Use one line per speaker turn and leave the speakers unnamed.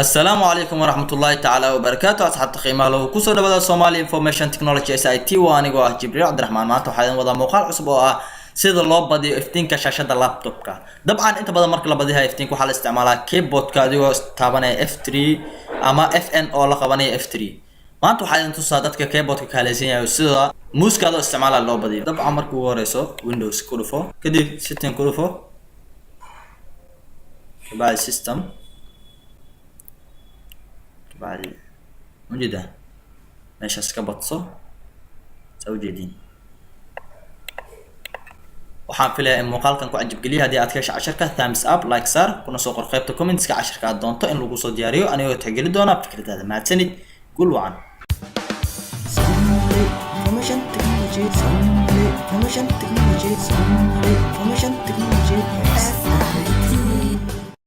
Asalaamu calaykum waraxmatullaahi tacaala wabarakaatu. Asxaabta qiimaha lahu, kusoo dhawaada Somali Information Technology SIT. Waa anigoo ah Jibriil Cabdiraxmaan. Maanta waxaa idin wadaa muuqaal cusub oo ah sida loo badiyo iftiinka shaashada laptopka. Dabcan, inta badan marka la badiyaha iftiinka waxaa la isticmaalaa keyboardka, adigoo taabanaya F3 ama Fn oo la qabanaya F3. Maanta waxaa idin tusaa dadka keyboardka kaaleysan yahay sida mouseka adoo isticmaala loo badiyo. Dabcan, marka ugu horeyso Windows ku dhufo, kadib Setting ku dhufo, kabacdi System, kabacdi ujeeda meeshaas ka badso. Saa ujeediin, waxaan filayaa in muuqaalkan ku cajabgeliya. Haddii aad ka hesha casharka, thumbs up, like saar, kuna soo qor qaybta commentska casharka aad doonto in lagu soo diyaariyo, anigoo tixgeli doona fikradaada. Mahadsanid, guul wacan.
Somali Information Technology, Somali Information Technology, Somali Information.